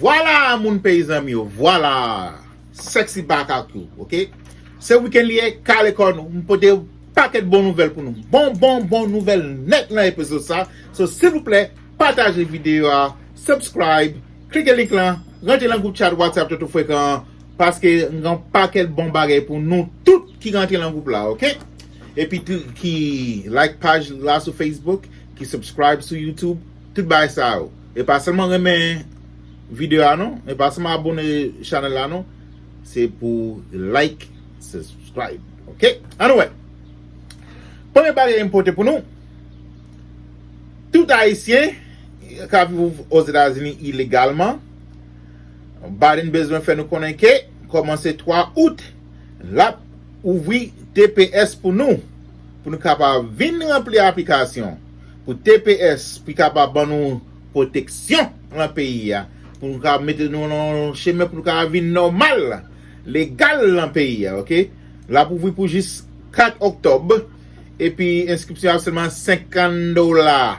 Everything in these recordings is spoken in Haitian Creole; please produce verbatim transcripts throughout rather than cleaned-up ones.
Vwala, moun, peyi zanmi yo, vwala. Sexy back ak ou, oke? Se wikenn li ye, kale kò nou. M pote pakèt bon nouvèl pou nou. Bon, bon, bon nouvèl nèt nan epizòd sa. So, silvouplè, pataje videyo a, subscribe, klike link lan, rantre nan gwoup chat WhatsApp Toto Frekan an, paske m gen yon pakèt bon bagay pou nou tout ki rantre nan gwoup la, oke? Epi tou, ki like paj la sou Facebook, ki subscribe sou YouTube, tout bagay sa yo. E pa sèlman renmen videyo a non, e pa sèlman abone chanèl la non, se pou like, subscribe, oke? Ann wè. Premye bagay m pote pou nou, tout Ayisyen k ap viv Ozetazini ilegalman, Biden bezwen fè nou konnen ke kòmanse twa out, l ap ouvri T P S pou nou, pou nou kapab vin ranpli aplikasyon pou T P S, pou kapab ban nou pwoteksyon nan peyi a, pou nou kapab mete nou nan yon chemen pou nou kapab vin nòmal, legal nan peyi a, oke? L ap ouvri pou jis kat oktòb, epi enskripsyon ap sèlman senkant dola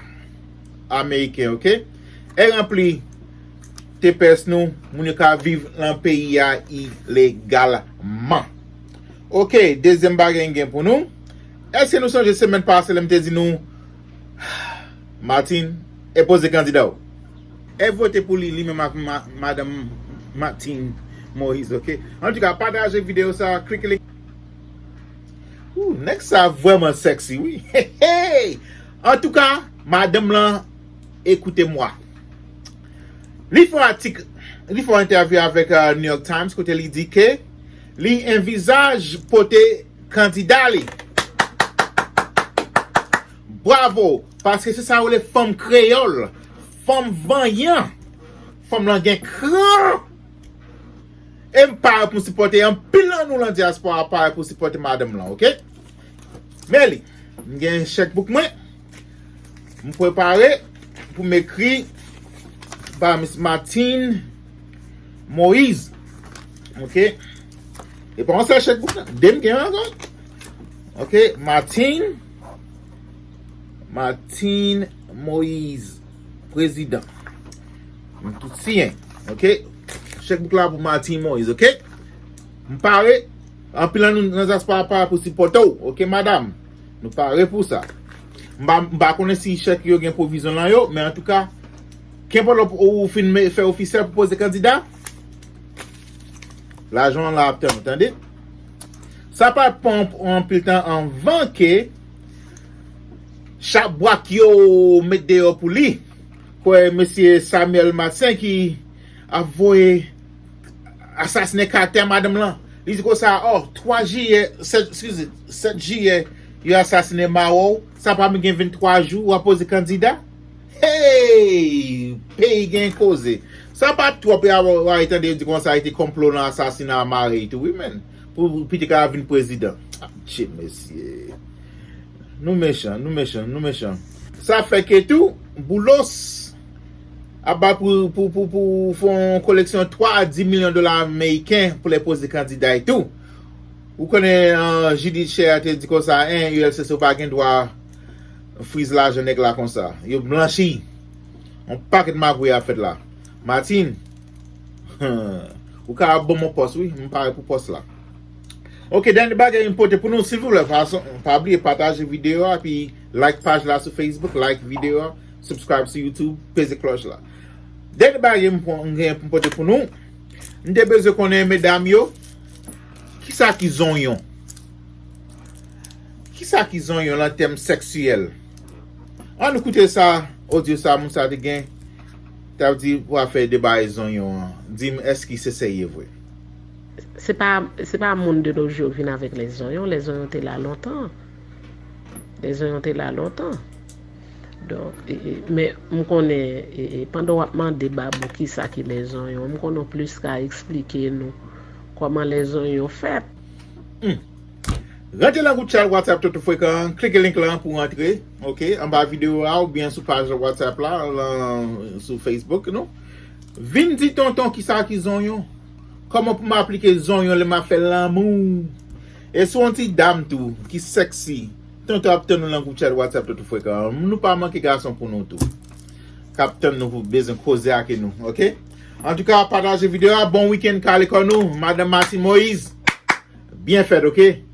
ameriken, oke? E ranpli T P S nou, moun yo ka viv nan peyi a ilegalman. Oke, dezyèm bagay m gen pou nou. Èske nou sonje semèn pase lè m te di nou, Martine, e poze kandida w? E vote pou li, li menm ak ma-, madanm Martine Moïse, oke? Antouka, pataje videyo sa, klike link. Ooh, nèg sa vrèman sexy, wi. Hey, hey! Antouka, madanm lan, écoutez-moi. Li fè yon atik, li fè yon entèvyou avèk, euh, New York Times, kote li di ke li envizaj pote kandida li. Bravo! Paske se sa yo rele fanm kreyòl, fanm vanyan, fanm lan gen kran. E m pare pou m sipòte, anpil nan nou nan dyaspora pare pou sipòte madanm lan, oke? Men li, m gen chèkbouk mwen, m prepare pou m ekri ba Miss Martine Moïse, oke? E pa yon sèl chèkbouk nan, de m gen ankò. Oke, Martine, Martine Moïse, prezidan. M tout siyen, oke? Chèkbouk la pou Martine Moïse, oke? M pare, anpil nan nou nan dyaspora pare pou sipòte w, oke, madam? Nou pare pou sa. M pa, m pa konnen si chèk yo gen pwovizyon nan yo, men antouka, kenpòt ou, ou fin me-, fè ofisyèl pou poze kandida, lajan an la ap tann ou, tande? Sa pa pran anpil tan anvan ke chabrak yo met deyò pou li. Kwè mesye Samuel Martin ki ap voye asasinen katè madanm lan. Li di konsa, oh, twa jiyè, sèt, eskize, sèt jiyè, yo asasinen mawòw. Sa pa menm gen venntwa jou, w ap poze kandida? Hey! Peyi gen koze. Sa pa twòp, w a tande yo di konsa, li te konplo nan asasina mari tou, wi, menn. Pou, pou piti ka vin prezidan. Adje, mesye. Nou mechan, nou mechan, nou mechan. Sa fè ke tou, Boulos ap bay pou, pou, pou, pou fè yon koleksyon twa a dis milyon dola ameriken pou lè poze kandida etou. Ou konnen, euh, Judith Scher te di konsa, en, U L C C ou pa gen dwa friz lajan nèg la konsa. Yo blanchi. Yon pakèt magouy ap fèt la. Martine, ou ka ban m yon pòs, wi. M pare pou pòs la. Oke, dènye bagay m pote pou nou, silvouplè, pa, pa bliye pataje videyo a, epi like paj la sou Facebook, like videyo a, subscribe sou YouTube, peze klòch la. Dènye bagay m pran, m gen pou m pote pou nou, m te bezwen konnen, medam yo, kisa ki zonyon? Kisa ki zonyon nan tèm sèksyèl? Ann nou koute sa, odyo sa, moun sa te gen, t ap di pou afè de bagay zonyon an. Di m, èske se serye vre? Se pa, se pa moun de nos jours vin avèk lè zonyon. Lè zonyon te la lontan. Lè zonyon te la lontan. Donk, e, e, men m konnen, e, e, pandan w ap mande Babou kisa ki lè zonyon, m konnen w plis ka eksplike nou kòman lè zonyon fèt. Hmm. Rantre nan gwoup chat WhatsApp Toto Frekan an, klike link lan pou w rantre, oke, anba videyo a oubyen sou paj WhatsApp la, lan, sou Facebook nou. Vin di tonton kisa ki zonyon. Kòman pou m aplike zonyon lè m ap fè lanmou? E si w yon ti dam tou ki sexy, tonton ap tann ou nan gwoup chat WhatsApp Toto Frekan an. Nou pa manke gason pou nou tou. K ap tann nou pou bezwen koze ake nou, oke? Antouka, pataje videyo a. Bon wikenn, kale kò nou. Madanm Martine Moïse, byen fèt, oke?